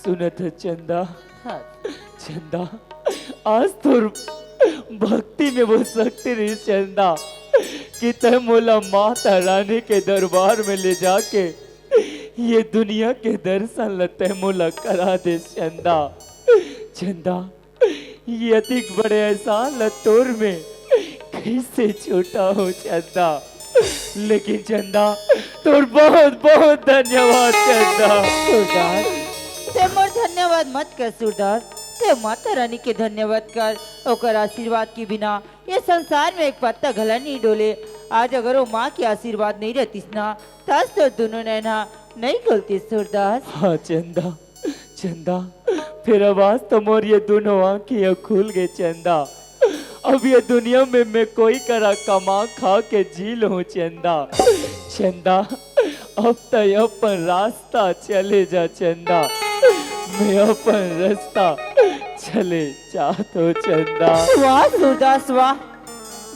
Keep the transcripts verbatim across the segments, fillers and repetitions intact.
सुनत है चंदा? हाँ। चंदा, आज तोर भक्ति में वो शक्ति रहिस चंदा, कि तै मोला माता रानी के दरबार में ले जाके ये दुनिया के दर्शन ल तै मोला करा देस चंदा। चंदा, ये अतिक बड़े एहसान ल तोर में कइसे छूटा हो चंदा। लेकिन चंदा, तोर बहुत बहुत धन्यवाद चंदा। सूरदास, तै मोर धन्यवाद मत कर सूरदास, तै माता रानी के धन्यवाद कर। ओकर आशीर्वाद के बिना ये संसार में एक पत्ता घला नहीं डोले। आज अगर वो माँ के आशीर्वाद नहीं रहतिस ना, त आज तोर दुनों नैन हा नहीं खुलतिस सूरदास। हाँ चंदा, चंदा, फेर अब आज तो मोर ये दुनों आँखियाँ खुल गे चंदा। अब ये दुनिया में मैं कोई करा कमा खा के जी लूँ चंदा। चंदा, अब तै अपन रास्ता चले जा चंदा, मैं अपन रास्ता चले जात हो चंदा। वाह सूरदास वाह,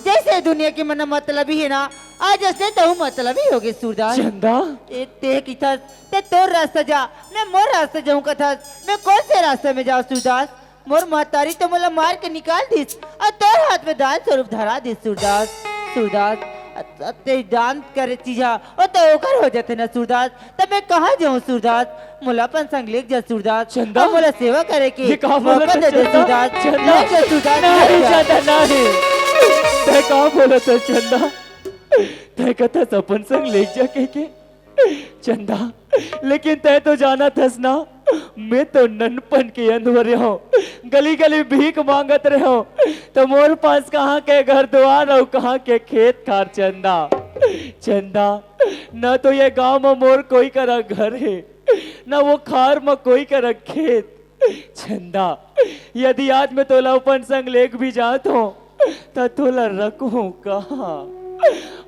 जैसे दुनिया के मन मतलबी है ना, आज असने तहूँ मतलबी हो गे सूरदास। चंदा। ए, ते किथस, ते तोर रास्ता जा, मैं मोर रास्ता जाऊँ कथस, मैं कौन से रास्ते में जाऊँ सूरदास? मोर महतारी तो मोला मार के निकाल दिस अउ तोर हाथ में दान स्वरूप धरा दिस सूरदास। सूरदास, अ-, अ-, ते दान करे चीज हा, ओ तो ओकर हो जाथे ना सूरदास, तब मैं कहाँ जाऊँ सूरदास? मोला अपन संग लेग जा सूरदास। चंदा, अउ मोला सेवा करे के ये का मौका बोलत दे दे चंदा? सूरदास। चंदा, लेग जा सूरदास, नहीं लेग जा। चंदा, नहीं। तै का बोलत है चंदा? तै कथस अपन संग लेग जा कह के? चंदा, लेकिन तै तो जानत हस ना, मैं तो ननपन के अंधवर रहूं, गली गली भीख मांगत रहूं, तो मोर पास कहाँ के घर दुआर अउ कहाँ के खेत खार चंदा। चंदा, ना तो ये गांव में मोर कोई करा घर है, ना वो खार में कोई करा खेत। चंदा, यदि आज मैं तोला अपन संग लेग भी जात हूँ, त तोला रखूँ कहाँ?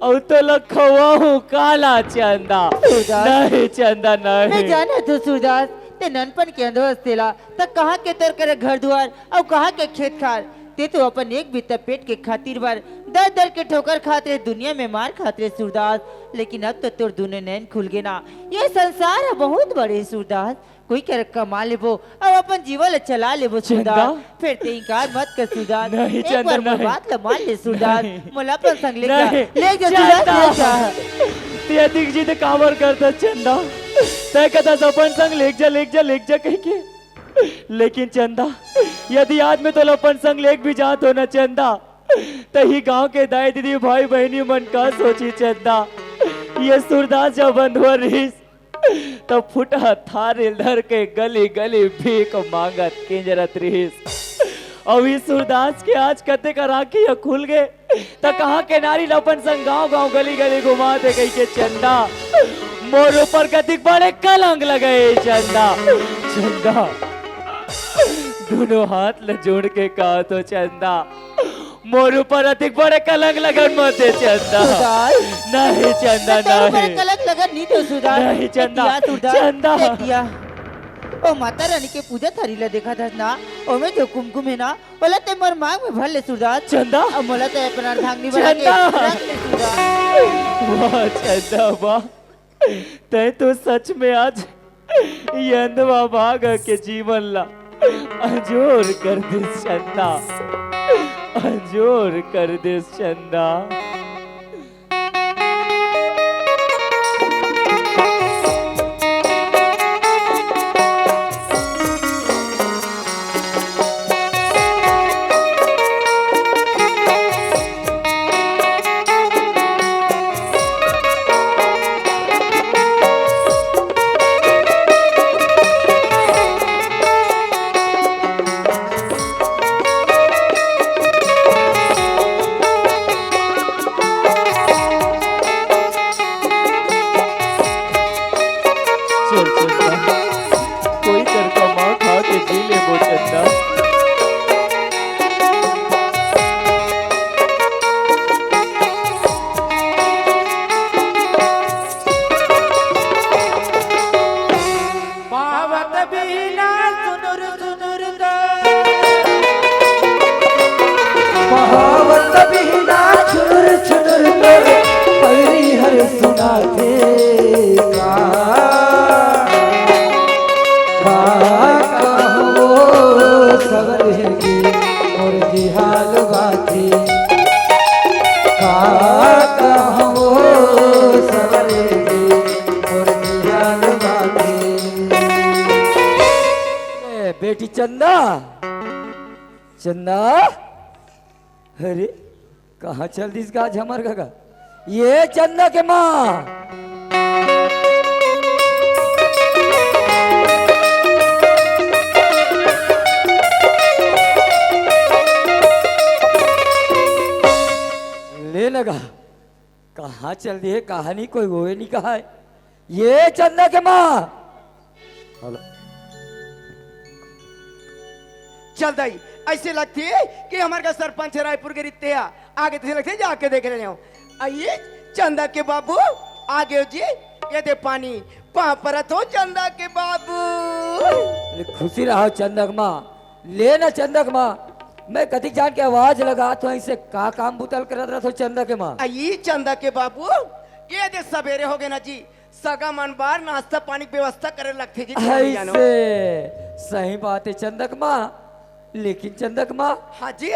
अउ तोला खवाहूँ काला चंदा? सूरदास, नहीं चंदा, नहीं। मैं जानत हूँ सूरदास, ते ननपन के अंधवर तेला, त कहाँ के तोर करे घर दुआर अउ कहाँ के खेत खार? ते तो अपन एक बित्ता पेट के खातिर बर दर दर के ठोकर खात रहे, दुनिया में मार खात रहे सूरदास। लेकिन अब तो तोर दुनों नैन खुल गे ना, ये संसार ह बहुत बड़े सूरदास। कोई करा कमा लेबो अउ अपन जीवन ल चला लेबो सूरदास। चंदा। फेर ते इनकार मत कर सूरदास। नहीं, एक चंदा, बार मोर नहीं। बात ल मान ले सूरदास। नहीं। मोला अपन संग ले जा। नहीं। ले जा सूरदास, चंदा। ले जा। ते अतिक जिद काबर करथस चंदा? तै कथस अपन संग लेग जा, लेग जा, लेग जा कहिके। लेकिन चंदा, यदि आज मैं तोला अपन संग लेग भी जात हूँ ना चंदा, त इही गांव के दाई दीदी भाई बहिनी मन का सोचही चंदा? ये सूरदास जब अंधवर रहिस, तब फूटा थारी ल धर के गली गली भीख मांगत किंजरत रहिस। अउ इही सूरदास के आज कते कर आँखी ह खुल गे, त कहाँ के नारी ल अपन संग गांव गांव गली गली घुमाथे कहिके चंदा, मोर ऊपर कतिक बड़े कलंक लगे चंदा। चंदा, दुनों हाथ ल जोड़ के कहत हों चंदा, मोर ऊपर अतिक बड़े कलंक लगन मत दे चंदा। सूरदास। नहीं चंदा, मैं तोर ऊपर नहीं। कलंक लगन नहीं देवों सूरदास। नहीं चंदा। ए दिया सूरदास, चंदा। ए दिया। ओ माता रानी के पूजा थारी ला देखत हस ना, ओमे जो कुमकुम हे ना, ओला ते मोर मांग में भर ले सूरदास। चंदा। अब मोला ते अपन अर्धांगिनी बना के चंदा। रख ले सूरदास। वाह चंदा वाह, तै तो सच में आज ये अंधवा भागा के जीवन ला अंजोर कर दिस चंदा, अंजोर कर दिस चंदा। मोर जिहाल बाकी का कहूँ सवरे जी, मोर जिहाल बाकी। ए, बेटी चंदा, चंदा, अरे, कहाँ चल दिस गा आज हमर गा? ये चंदा के माँ, ले न गा, कहाँ चल दिहे, कहाँ नहीं, कोई होए नहीं कहा है। ये चंदा के माँ। हेलो। चल दाई, ऐसे लगथे कि हमर का सरपंच रायपुर के रित्ते आ, आगे तइसे लगथे जाके देख ले हो। अइए चंदा के बाबू, आगे हो जी, ये दे पानी, पाँव परत हो चंदा के बाबू। ले खुशी रहो चंदा के माँ, ले ना चंदा के माँ, मैं कतिक जान के आवाज लगात हो, ऐसे का काम बुतल करत रहत हो चंदा के माँ। अइए चंदा के बाबू, ये दे सबेरे हो गे ना जी, सगा मन बर नाश्ता पानी के व्यवस्था करे लगथे जी, तुमन जानो। ऐसे सही बात है चंदा के माँ, लेकिन चंदा के माँ, हाँ जी।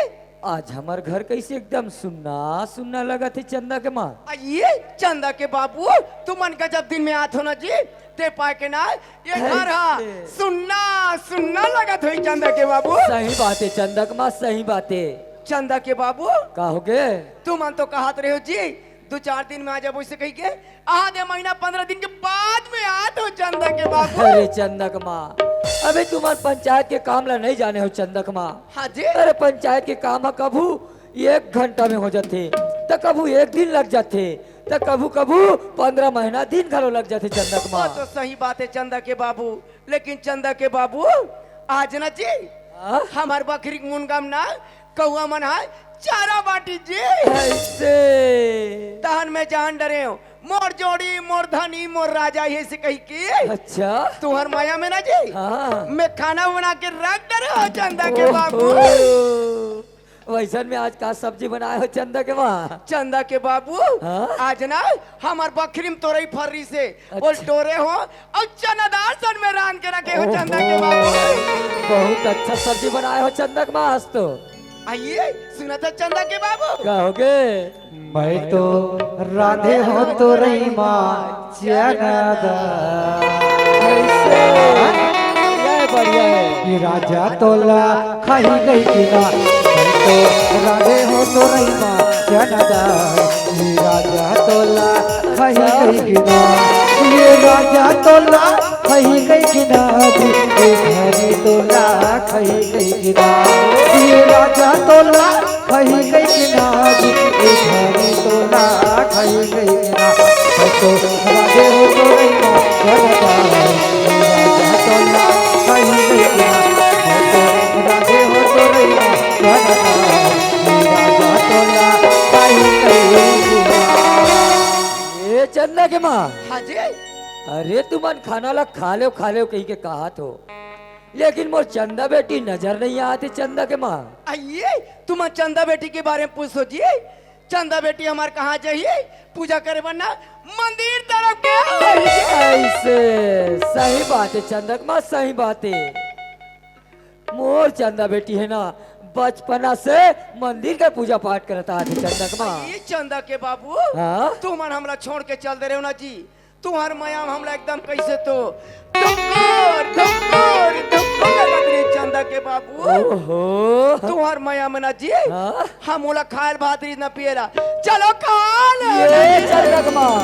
आज हमर घर कैसे एकदम सुन्ना सुन्ना लगत है चंदा के माँ। अइए चंदा के बाबू, तुमन का जब दिन में आत हो ना जी, ते पाए के ना ये घर हा ऐसे। सुन्ना सुन्ना लगत होई चंदा के बाबू। सही बात है चंदा के माँ, सही बात है। चंदा के बाबू, का हो गे? तुमन तो कहत रहे हो जी, दू चार दिन में आ जाबो, इसे कही के आधे महीना पंद्रह दिन के बाद में आत हो चंदा के बाबू। अरे चंदा के माँ, अबे तुमन पंचायत के काम ला नहीं जाने हो चंदा के माँ। हाँ जी। अरे पंचायत के काम ह कभू एक घंटा में हो जाथे, त कभू एक दिन लग जाथे, त कभू कभू पंद्रह महीना दिन घलो लग जाथे चंदा के वो माँ। तो सही बात है चंदा के बाबू, लेकिन चंदा के बाबू, आज ना जी हाँ? हमर बखरी के मुनगा म ना कौआ मन ह चारा बांटी जी। ऐसे। तहन मैं जान डरेंव, मोर जोड़ी, मोर धनी, मोर राजा, ये से कही के अच्छा। तुहर मया में ना जी हाँ। मैं खाना बना के रख डरेंव चंदा के बाबू। ओहो। वैसन में आज का सब्जी बनाए हो चंदा के माँ? चंदा के बाबू, हाँ? आज ना हमर बखरी म तोरई फर्री से अच्छा। बोल टोरे हो अउ चना दाल सन में रांध के रखे हो ओहो, चंदा के बाबू। बहुत अच्छा सब्जी बनाए हो चंदा के माँ आज तो। अइए, सुनत हो चंदा के बाबू। का हो गे? मैं तो रांधे हो तोरई मा चना दाल। ऐसे, ये बढ़िया है। ये राजा तोला खाही गई कि ना, मैं तो रांधे हो तोरई मा चना दाल। ये राजा तोला खाही गई कि ना, ये राजा तोला खाही गई कि ना जी, ये धनी तोला खाही गई कि ना, ये राजा तोला खाही गई कि ना जी, ये धनी तोला खाही गई कि ना। मैं तो रांधे हो तोरई मा चना दाल, ये राजा तोला खाही गई कि ना। मैं तो रांधे हो तोरई मा चना दाल, ये राजा तोला खाही गई कि ना। ए चंदा के माँ। हाँ जी। अरे तुमन खाना ला खा लेव, खा लेव कही के कहत हो, लेकिन मोर चंदा बेटी नजर नहीं आत हे चंदा के माँ। अइए, तुमन चंदा बेटी के बारे में पूछो जी। चंदा बेटी हमर कहाँ जाही? पूजा करे बर ना मंदिर तरफ गे होही। ऐसे, सही बात है चंदा के माँ, सही बात है। मोर चंदा बेटी है ना, बचपना से मंदिर के पूजा पाठ करत आत हे चंदा के माँ। ये चंदा के बाबू, हाँ? तुमन हमला छोड़ के चल दे रहे हो ना जी, तुहर मया म हमला एकदम कैसे तो धुकुर, धुकुर, धुकुर लगत रही चंदा के बाबू। ओहो। तुहर मया म ना जी, हाँ? हम ओला खायल भात रही ना पियला। चलो खा ले। ये चंदा के माँ।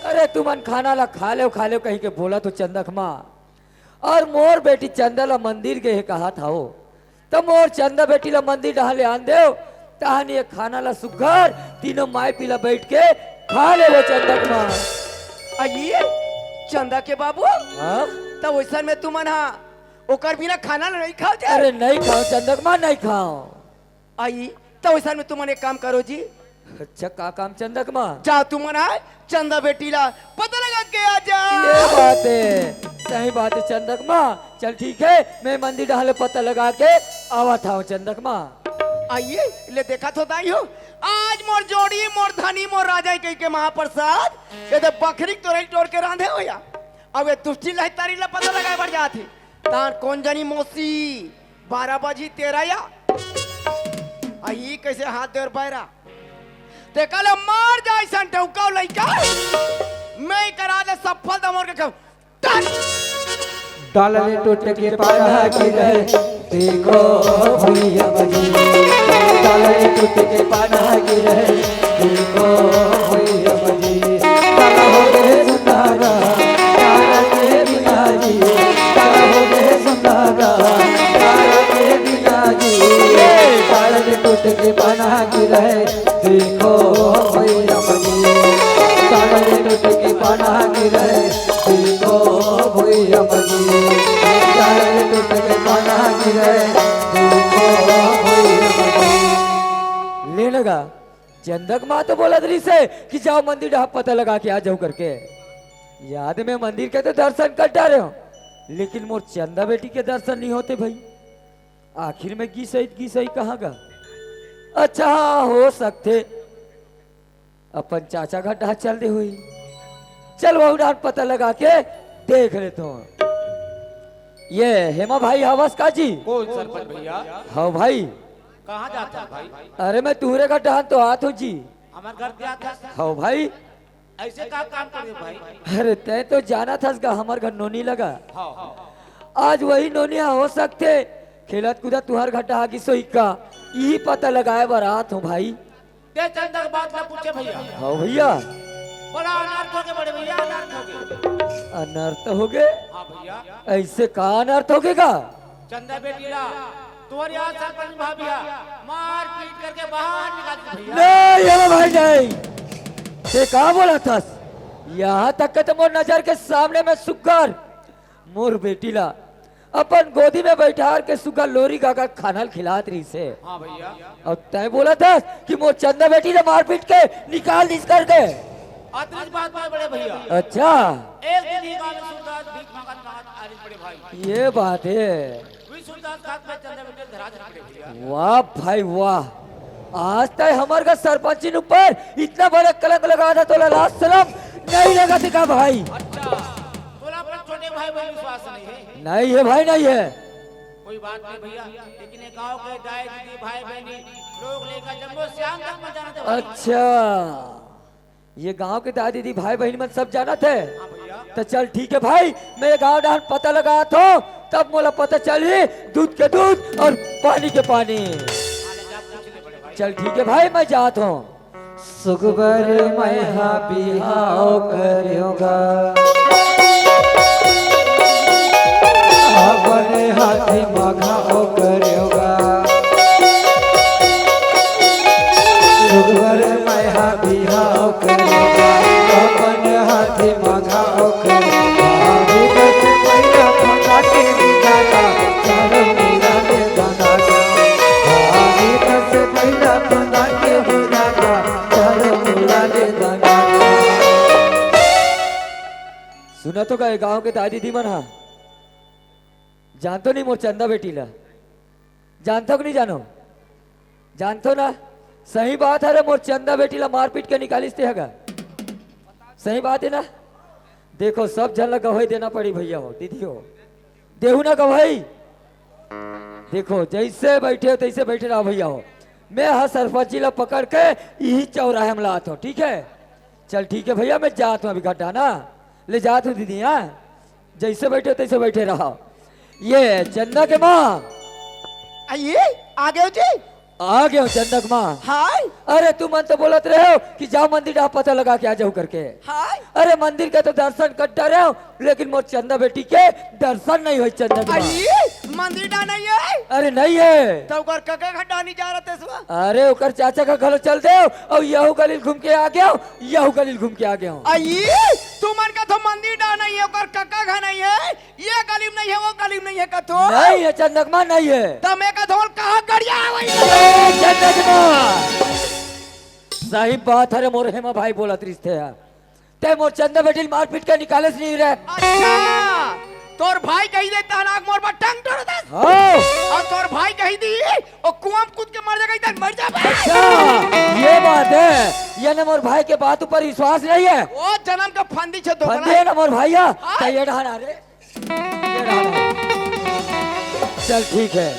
अरे तुमन खाना ला खा लेव, खा लेव कही के बोलत हो चंदा के माँ। अउ मोर बेटी चंदा ला मंदिर गे हे कहत हव, त मोर चंदा बेटी ला मंदिर डहान ले आन देव, तहन ये खाना ला सुग्घर तीनों माई पीला बैठ के खा लेबो चंदा के माँ। अइए, चंदा के बाबू, हाँ? त वैसन में तुमन हा ओकर बिना खाना ला नहीं खाओ जे? अरे नहीं खाओ चंदा के माँ, नहीं खाओ। अई, त वैसन में तुमन एक काम करो जी। अच्छा, का काम चंदा के माँ? जाओ तुमन आए, चंदा बेटी ला पता लगा के आ जाओ। ये बात है, सही बात है चंदा के माँ। चल ठीक है, मैं मंदिर डहान ले पता लगा के आवत हव चंदा के माँ। अइए, ले देखत हो दाई हो, आज मोर जोड़ी, मोर धनी, मोर राजा कही के महाप्रसाद, ये तो बखरी के तोरई टोर के रांधे हो या। अब ये दुष्टी लहतारी ला पता लगाए बर जात हे। तान कोन जनी मौसी, बारह बजी तेरह या। आ, ई कैसे हाथ देवर पैरा? ते कल मार जाए सन टौका लइका। मैं करा दे सफल दमोर के कहूँ। टन! डालले टूट के पाना गिरे, देखो भुइया बजी। डालले टूट के पाना गिरे, देखो भुइया बजी। काला हो गए सुनारा, तारा के बिना जी। काला हो गए सुनारा, तारा के बिना जी। डालले टूट के पाना गिरे, देखो भुइया बजी। डालले टूट के पाना गिरे, देखो भुइया बजी। डालले टूट के पाना गिरे, देखो भुइया बजी। लेने का चंदा के माँ तो बोलत रहिस हे कि जाओ मंदिर डहा पता लगा के आ जाओ करके। याद में मंदिर के तो दर्शन कर डारे हो, लेकिन मोर चंदा बेटी के दर्शन नहीं होते भाई। आखिर में गिसई गिसई कहाँ गा? अच्छा, हाँ, हो सकथे अपन चाचा घर डहा चल दे होही। चल, वहू डहान पता लगा के देख लेथों। ये हेमा भाई हवस का जी? कौन सरपंच भैया? हव भाई। कहाँ जात हस भाई? अरे, मैं तुहरे घर डहान तो आत हों जी। हमर घर जात हस? हव भाई। ऐसे का काम करे भाई? अरे, तैं तो जानत हस गा, हमर घर नोनी लगा। हाँ, हाँ। आज वही नोनी ह हो सकथे, खेलत कूदत तुहर घर डहा गिस होही का, इही पता लगाए बर आत हों भाई। ते चंदा के बात ला पूछे भैया। हव भैया। बड़ा अनर्थ होगे बड़े भैया, अनर्थ होगे। अनर्थ होगे? हाँ भैया। ऐसे का अनर्थ होगे गा? चंदा बेटी ला, तोर यार सरपंच भाभी हा, मार पीट करके बाहर निकाल दे भैया। नहीं, अरे भाई नहीं। ते का बोलत हस? यहाँ तक के तो मोर नजर के सामने में सुग्घर मोर बेटी ला अपन गोदी में बैठार के सुग्घर लोरी गा गा खाना ल खिलात रहिस हे। हाँ भैया। अउ तैं बोलत हस कि मोर चंदा बेटी ला मार पीट के निकाल दिस करके। अतरीच बात बा बड़े भैया। अच्छा। एक दिन ही गाँव में सूरदास भीख मांगत मांगत आ रहिस बड़े भाई। ये बात हे। वही सूरदास खात में चंदा बेटी धरा दिस बड़े भैया। वाह भाई वाह, आज तैं हमर घर सरपंचिन ऊपर इतना बड़ा कलंक लगा था, तोला लाज शरम नहीं लगत हे का भाई? अच्छा, तोला अपन छोटे भाई पर विश्वास नहीं हे? नहीं हे भाई, नहीं हे। कोई बात नहीं भैया, लेकिन ये गांव के दाई दीदी भाई बहनी लोग लेकर जम्मो सियान तक मैं जानत हूँ। अच्छा, ये गांव के दाई दीदी भाई बहनी मन सब जानत हे। हाँ भैया। तो चल ठीक हे भाई, मैं ये गांव डहान पता लगात हों, तब मोला पता चलही दूध के दूध अउ पानी के पानी। चल ठीक हे भाई, मैं जात हों। सुखबर मैं हा बिहाव करेंव गा, अपने हाथी म घाव करेंव गा। सुखबर मैं हा बिहाव करेंव गा, अपने हाथी म घाव करेंव गा। अभी बस पहिला फंदा के बुझाता, चारों मुड़ा ले दाना गा। अभी बस पहिला फंदा के बुझाता, चारों मुड़ा ले दाना गा। सुनत हो का ये गांव के दाई दीदी मन हा? जानथो नहीं मोर चंदा बेटी ला? जानथो कि नहीं जानो? जानथो ना? सही बात हे रे, मोर चंदा बेटी ला मारपीट के निकालिस ते हा गा। सही बात हे ना? देखो, सब झन ला गवाही देना पड़ी भैया हो, दीदी हो। देहू ना गवाही? देखो, जैसे बैठे हो, तैसे बैठे रहो भैया हो। मैं हा सरपंची ला पकड़ के इही चौराहे में लात हों, ठीक हे? चल ठीक हे भैया, मैं जात हों अभी गड्ढा ना, ले जात हों दीदी, हाँ? जैसे बैठे हो, तैसे बैठे रहो। ये चंदा के माँ। आइए, आ गए हो जी? आ गए हो चंदा के माँ। हाय। अरे तुमन तो बोलत रहे हो कि जाओ मंदिर डहा पता लगा के आ जाओ करके। हाय। अरे मंदिर के तो दर्शन कर डरेंव, लेकिन मोर चंदा बेटी के दर्शन नहीं होइस चंदा के माँ। अरे मंदिर डहा नहीं हे? अरे नहीं हे। तो ओकर कका घर डहा नहीं जा रहा तेसवा? अरे ओकर चाचा का घलो चल देव, अउ यहू गली ल घूम के आ गेंव, यहू गली ल घूम के आ गेंव। अई, तुमन कथो मंदिर डहा नहीं हे, ओकर कका घर नहीं हे, ये गली में नहीं हे, वो गली में नहीं हे कथो। नहीं हे चंदा के माँ, नहीं हे। त मैं कथो कहाँ गड़िया हे वही? ए, चंदा के माँ। सही बात हे रे, मोर हेमा भाई बोलत रहिस ते हा। ते मोर चंदा बेटी ल मारपीट के निकालेस नहीं रे। अच्छा, तोर भाई कही दे तहन आग मोर बर टंग टोर दे। हाँ। अउ तोर भाई कही दी, ओ कुआं में कूद के मर जा, कही दे मर जा बे। अच्छा, ये बात हे। ये ना मोर भाई के बात ऊपर विश्वास नहीं हे। ओ जन्म का फंदी छे तो फंदी हे ना मोर भाई, हाँ। हाँ। तो ये डहान आ रे। ये रहा। चल ठीक हे,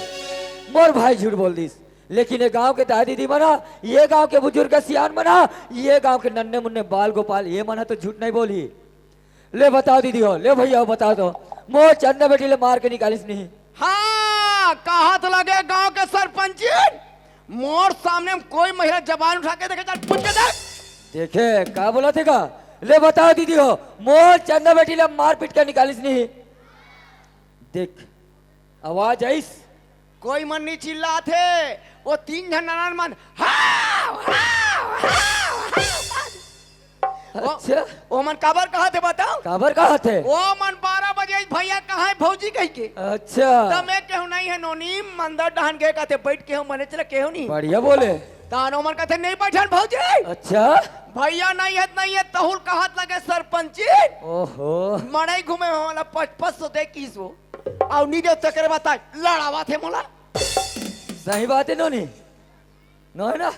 मोर भाई झूठ बोल दिस। लेकिन ये गांव के दाई दीदी मन ह, ये गांव के बुजुर्ग सियान मन ह, ये गांव के नन्हे मुन्ने बाल गोपाल, ये मन ह तो झूठ नहीं बोलही। ले बताव दीदी हो, ले भैया हो, बताव तो, मोर चंदा बेटी ले मार के निकालिस नहीं। हाँ, कहात लगे गांव के सरपंचिन, मोर सामने में कोई महिला जबान उठा के देखे, चल पूछ के देख। देखे, का बोलथे का? ले बताव दीदी हो, मोर चंदा बेटी ले मार पीट के निकालिस नहीं। देख, आवाज आइस। कोई मन नहीं चिल्लात हे, वो तीन झन ननद मन, "हाव, हाव, हाव, हाव।" ओ, अच्छा। ओ मन काबर कहत हे बताव? काबर कहत हे? ओ मन बारह बजे, "भैया कहाँ हे भौजी?" कहिके। अच्छा। त मैं केहूं नहीं हे नोनी, मंदिर डहन गे कथे, बइठ के हूं, मने चला केहूं नहीं। बढ़िया बोले। तान ओ मन कथे, "नहीं बइठन भौजी।" अच्छा। भैया नहीं हे, नहीं हे, तहूं ल कहत लगे सरपंचिन। ओहो। मड़ई घूमे हो वाला पच पच सौ दे किस वो। अउ नी देव तेकरे बताय, लड़ावत हे मोला। सही बात हे नोनी, नो हे ना?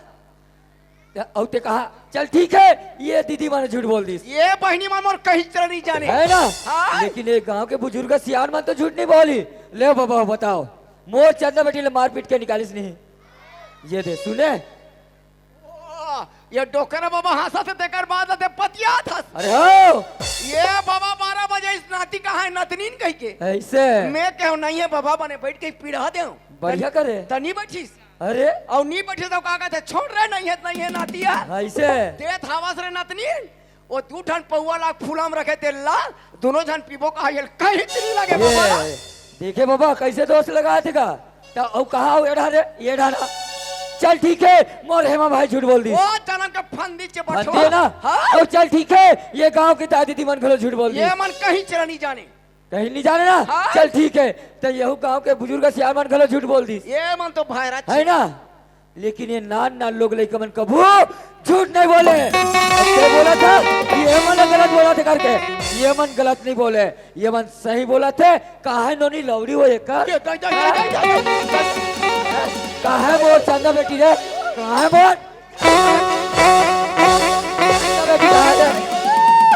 अउ ते कहा, चल ठीक हे, ये दीदी मन झूठ बोल दिस। ये बहिनी मन मोर कहीं चला नहीं जाने। हे ना? हाँ। लेकिन ये गांव के बुजुर्ग सियान मन तो झूठ नहीं बोलही। ले बाबा बताव, मोर चंदा बेटी ले मार पीट के निकालिस नहीं। ये दे, सुने? ओ, ये डोकरा बाबा हंसत हे, तेकर बाद ते पतियात हस। अरे हो। ये बाबा बारह बजे इस नाती कहाँ हे नतनीन कहिके। ऐसे। मैं केहूं नहीं हे बाबा, बने बइठ के पीढ़ा देव। बढ़िया करे। त नी बइठिस। अरे। अउ नी बइठिस त का कथे, छोड़ रे, नहीं हे, नहीं हे नाती हे। ऐसे। देत हवस रे नतनीन। वो दू ठन पौवा ला फूला म रखे तेल ला, दोनों झन पीबो कहा, ये कहीं नी लगे ये, बाबा। देखे बाबा, कैसे दोष लगाथे का? त अउ कहा हो एढ़ा रे, ये ढाला। चल ठीक हे, मोर हेमा भाई झूठ बोल दिस। ओ जनम के फंदी चे फंदी बठवा। हे ना? हाँ। अउ चल ठीक हे, ये गांव के दाई दीदी मन घलो झूठ बोल दिस। ये मन कहीं चला नहीं जाने। कहीं नहीं जाने ना? हाँ। चल ठीक हे, त यहू गांव के बुजुर्ग सियान मन घलो झूठ बोल दिस। ये मन तो भैरा हे ना? लेकिन ये नान नान लोग लइका मन कभू झूठ नहीं बोले। अब ते बोलथे, ये मन गलत बोलथे करके, ये मन गलत नहीं बोले, ये मन सही बोलथे। कहाँ हे नोनी लौड़ी हो एकर? ये दे, दे, दे, दे, दे, दे। कहाँ हे मोर चंदा बेटी रे? कहाँ हे मोर?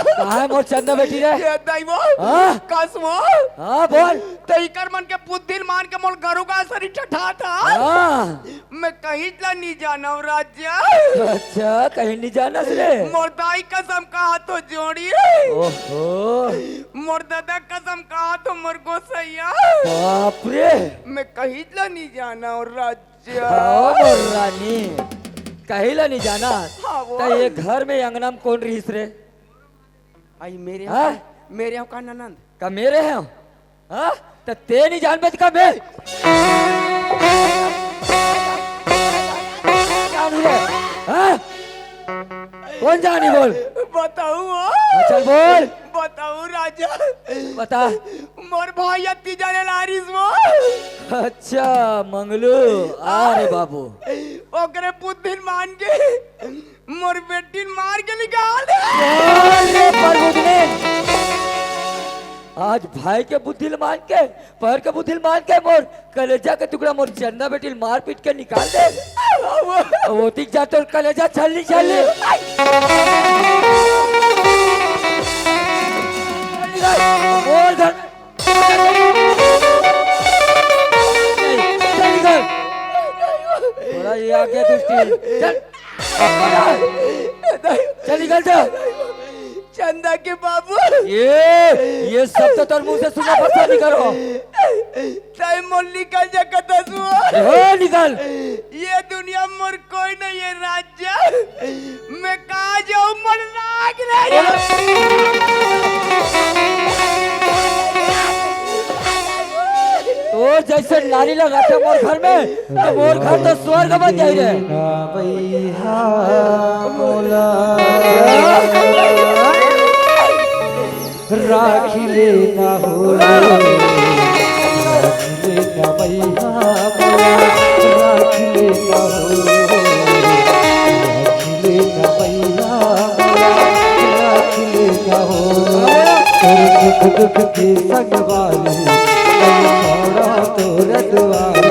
कहाँ हे मोर चंदा बेटी रे? ये दाई वो, हाँ? कसमो। हाँ, बोल। त इकर मन के बुद्धि ल मान के मोर गरु का सरी ठठात हस। हाँ। मैं कहीं ला नहीं जानव राजा। अच्छा, कहीं नहीं जानस रे? मोर दाई कसम कहा तो जोड़ी। ओहो। मोर दादा कसम कहा तो मोर गोसैया। बाप रे। मैं कहीं ला नहीं जानव राजा। हाँ, मोर रानी, कहीं ला नहीं जानस। हाँ, वो। त ये घर में अंगना में कोन रहिस रे? आई मेरे हाँ? मेरे हो का ननंद? का मेरे हो? हाँ? त ते नहीं जानबे त का मैं? जानू रे, हाँ? कोन जानी बोल? बताऊ हो। हाँ, चल बोल। बताऊ राजा। बता। मोर भाई अत्ती जाने लारिस वो। अच्छा, मंगलू, आ रे बाबू। ओकरे बुद्धिन मान के मोर बेटी ल मार के निकाल दे। अरे प्रभु दिनेश, आज भाई के बुद्धि ल मान के, पर के बुद्धि ल मान के मोर कलेजा के टुकड़ा मोर चंदा बेटी ल मार पीट के निकाल दे। वो दिख जा तोर कलेजा छलनी छलनी। बोल धन चल निकल। थोड़ा ये आगे दुष्टी। चल। चल निकल जा। चंदा के बाबू। ये, ये सब तो तोर मुंह से सुना पड़ता, निकल हो। तय मोर निकल जा कतस हो। ए, निकल। ये दुनिया मोर कोई नहीं है राज जा, मैं कहाँ जाऊँ, मन लाग रहा है। तोर जैसे नारी ला रखे मोर घर में, तो मोर घर तो स्वर्ग बन जाई रे। ना भैया मोला। राखी लेना हो, राखी लेना भैया मोला, राखी लेना हो, राखी लेना भैया मोला, राखी लेना हो। तोर सुख दुख के संग वाली, मैं छोड़ा तोर दुआरी।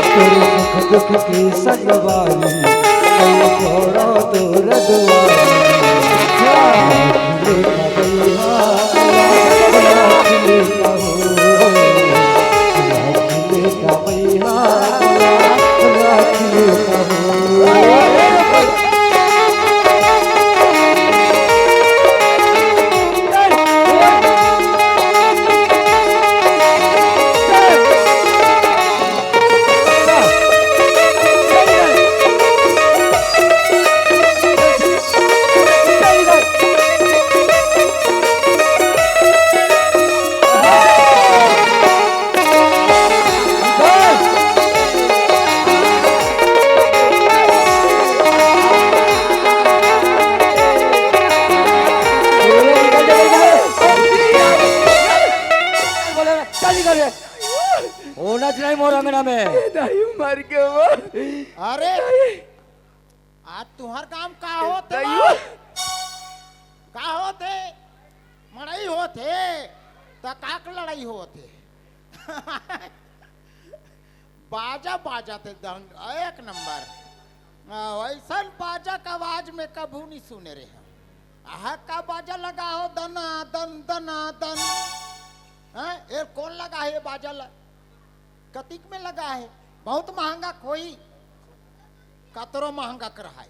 तोर सुख दुख के संग वाली, मैं छोड़ा तोर दुआरी। राखी लेना भैया, राखी लेना हो, राखी लेना भैया, नहीं मोर अंगना में। दाई मर गवा। अरे, आज तुहर काम का होत हे? दाई। का होत हे? मड़ई होत हे, त काक लड़ाई होत हे? बाजा बाजत हे, दंग, एक नंबर। आ, ऐसन बाजा का आवाज में कभू नहीं सुने रहे। आहा, का बाजा लगा हो, दना दन, दना दन। हैं? ए, कौन लगा हे बाजा ल-, कतिक में लगा हे? बहुत महंगा कोई, कतरो महंगा कर हे।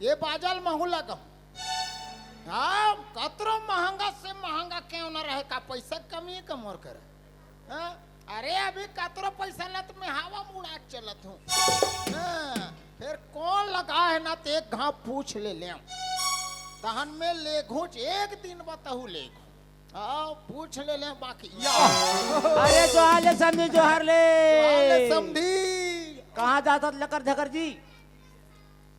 ए बाजा ल महू लगा। हाँ, कतरो महंगा से महंगा क्यों न रहे, का पैसा कमी हे का मोर कर? हाँ? अरे, अभी कतरो पैसा न त मैं हवा में उड़ा चलत हूँ। हाँ, फिर कौन लगा हे ना, त एक घाव पूछ ले ले। तहन मैं लेघूच, एक दिन बतहू लेघूच। हाँ, पूछ ले ले बाकी। या। अरे, जोहार ले समधी, जोहार ले। जोहार ले समधी। कहाँ जात हस लकर झकर जी?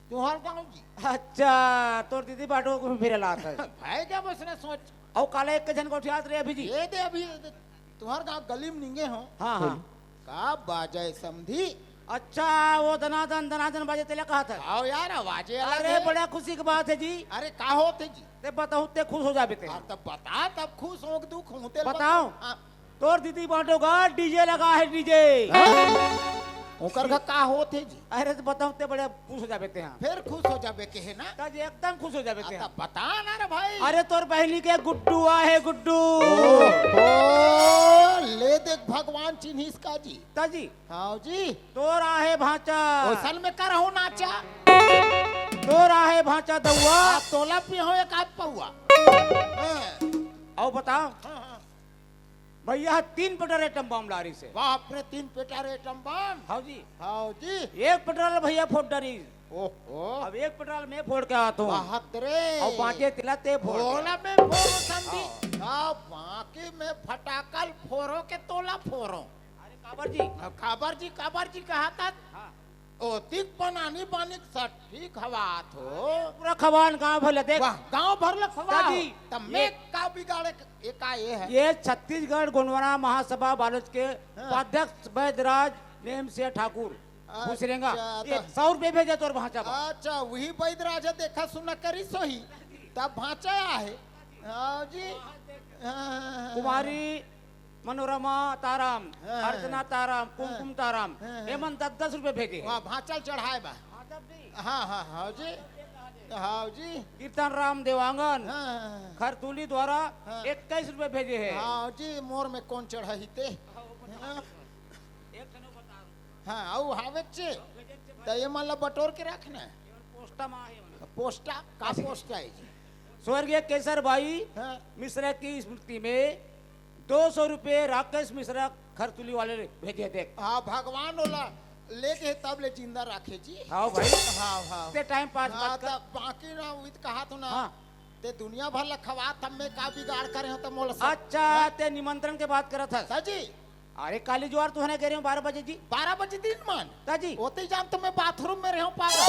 तुहर गाँव जी। अच्छा, तोर दीदी बाटो घूम फिरे ला आत हे। भाई क्या बस ना सोच। अउ काला एक झन गोठियात रहे अभी जी। ए दे अभी, तुहर गाँव गली में निंगे हो। हाँ, हाँ। का बाजा हे समधी? अच्छा, वो दनादन, दनादन बाजे तेला कहत हे। आओ यार, आवाजे अलग अरे, हे। बड़ा खुशी की बात हे जी। अरे, का होत हे जी? ते बताहूँ, ते खुश हो जाबे ते। हाँ, तब बता, तब खुश हो, दुख हो, ते बताओ। हाँ। तोर दीदी बाटो गा, DJ लगा हे, DJ। हाँ? ओकर का, का होत हे जी? अरे, त बताहूँ, ते बड़े खुश हो जाबे ते, हाँ। फिर खुश हो जाबे के हे ना? त जी एकदम खुश हो जाबे ते, हाँ, हाँ। तब बता ना रे भाई। अरे, तोर बहिनी के गुड्डू आहे, गुड्डू। ओ, ओ, ले देख, भगवान चिन्हिस का जी। त जी। हाँ जी। तोर आहे भांचा। ओसन में करहूँ नाचा। तोर आहे भांचा दउआ। आ, तोला पिहूँ एक आध पउआ। हाँ। अउ बता। हाँ, हाँ। भैया, तीन पेटा रे टम्बम लारिस हे। बाप रे, तीन पेटा रे टम्बम। हाँ जी। हाँ जी। एक पेटा ल भैया फोड़ डारिस। ओहो। अब एक पेटा ल मैं फोड़ के आत हूँ। बात रे। अउ बाँचे तेला ते फोड़। ओला मैं फोड़ समधी। हाँ। अब बाकी मैं फटाका ल फोड़ो के तोला फोड़ो। अरे काबर जी? अब काबर जी, काबर जी कहा था? हाँ। ओतिक पनानी बानिक सट्ठी खवात हो। पूरा खवान गांव भर ल देख। वाह, गांव भर ल खवा हो। जी। त मैं ये का बिगाड़े, ये का ये हे? ये छत्तीसगढ़ गोंडवाना महासभा बालोद के हाँ। उपाध्यक्ष बैदराज नेम से ठाकुर अच्छा, भुसरेंगा। त ये सौ रुपये भेजे तोर भांचा बा। अच्छा, वही बैदराज हे, देखा सुना करिस होही। तब भांचा आहे। हाँ जी। हाँ। कुमारी मनोरमा ताराम, हाँ। अर्चना ताराम, हाँ। कुमकुम ताराम, हाँ, हाँ। एमन दस दस रुपये भेजे हे। वाह, भांचा ल चढ़ाए बा। हाँ, तब नहीं। हाँ, हाँ, हाँ जी। हाँ जी। कीर्तन राम देवांगन, हाँ। खरतुली द्वारा हाँ। इक्कीस रुपये भेजे हे। हाँ जी, मोर में कौन चढ़ाही ते? हाँ। हाँ, अउ हावे चे। त एमन ला बटोर के रखना। पोस्टा मा हे। पोस्टा? का पोस्टा हे जी? स्वर्गीय केसर भाई हाँ। मिश्रा की स्मृति में दो सौ रुपये राकेश मिश्रा खरतुली वाले भेजे हे, देख। हाँ, भगवान ओला लेके तब ले जिंदा राखे जी। हाँ भाई। हाँ, हाँ। ते टाइम पास हाँ, मत कर। त बाकी ना उइत कहा तो ना। हाँ। ते दुनिया भर ल खवात हस, मैं का बिगाड़ करे हों त मोला सब। अच्छा, हाँ? ते निमंत्रण के बात करत हस। सर जी। अरे काली जुआर तो है ना, कह रहे हो बारह बजे जी। बारह बजे दिन मान। ता जी। ओते जान तो मैं बाथरूम में रहे हूँ पागल।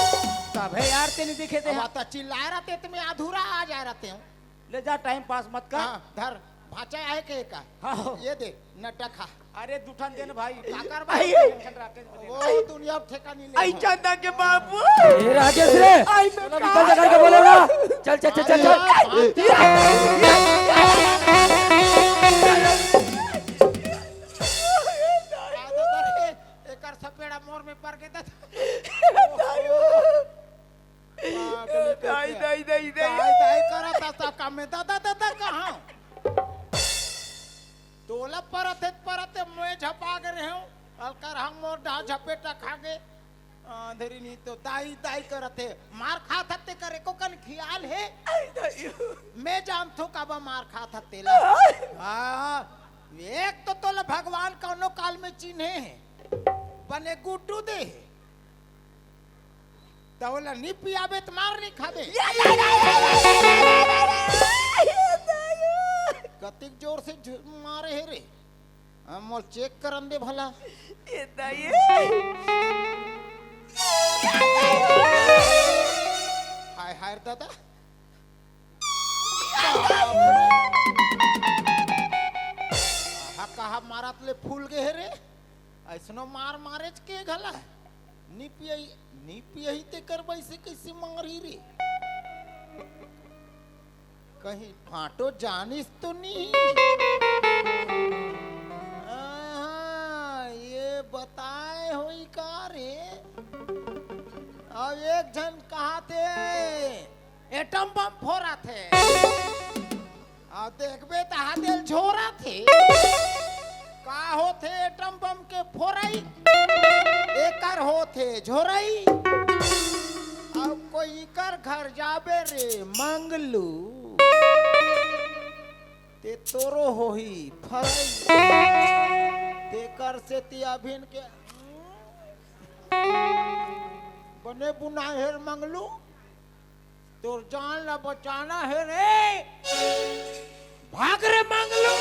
तब है यार, ते नहीं दिखे ते अब हैं। आता चिल्ला रहा ते, ते मैं अधूरा आ जा रहा ते हूँ। ले जा, टाइम पास मत कर। हाँ, धर, भाचा आए के का। हाँ, हो। ये दे, नट्टा खा। अरे दुठन देन भाई। काकर भाई। भाई। टेंशन रख के दे। वो दुनिया अब ठेका नहीं ले। आई चंदा के बाबू। ए राकेश रे। आई मैं निकल जा करके बोले ना। चल, चल, चल, चल, चल। एकर सपेड़ा मोर में पर के दाई, दाई, दाई, दाई। दाई, दाई करत हस का में? दादा, दादा कहाँ? तोला परत हे, परत हे, मैं झपा गे रहे हूँ। अलकर हम मोर डहा झपेटा खा गे। अंधेरी नहीं तो दाई, दाई करत हे। मार खात हस ते करे को कन खियाल हे? आई, दाई। मैं जानथो काबा मार खात हस तेला। हाँ, एक तो तोला भगवान कौनो काल में चिन्हे हे, बने गुड्डू दे हे। त ओला नी पियाबे त मार नी खाबे। कतिक जोर से झु-, मारे हे रे। हाँ, मोल चेक करन दे भला। ये दाई। हाय, हाय रे दादा। हा, कहा मारत ले फूल गे हे रे। अइसनो मार मारेच के घला। नी पियई, नी पियई तेकर वइसे कइसे मारही रे? कहीं फाटो जानिस तो नी? आहा, ये बताए होई का रे? अब एक झन कहाथे, एटम बम फोराथे। आ देखबे त हाथ ल झोराथे। का होथे एटम बम के फोरई? एकर होथे झोरई। अब कोई कर घर जाबे रे मंगलू, ते तोरो होही फरई। तेकर सेती अभिन के बने बुनाए हे रे मंगलू, तोर जान ला बचाना हे रे। भाग रे मंगलू।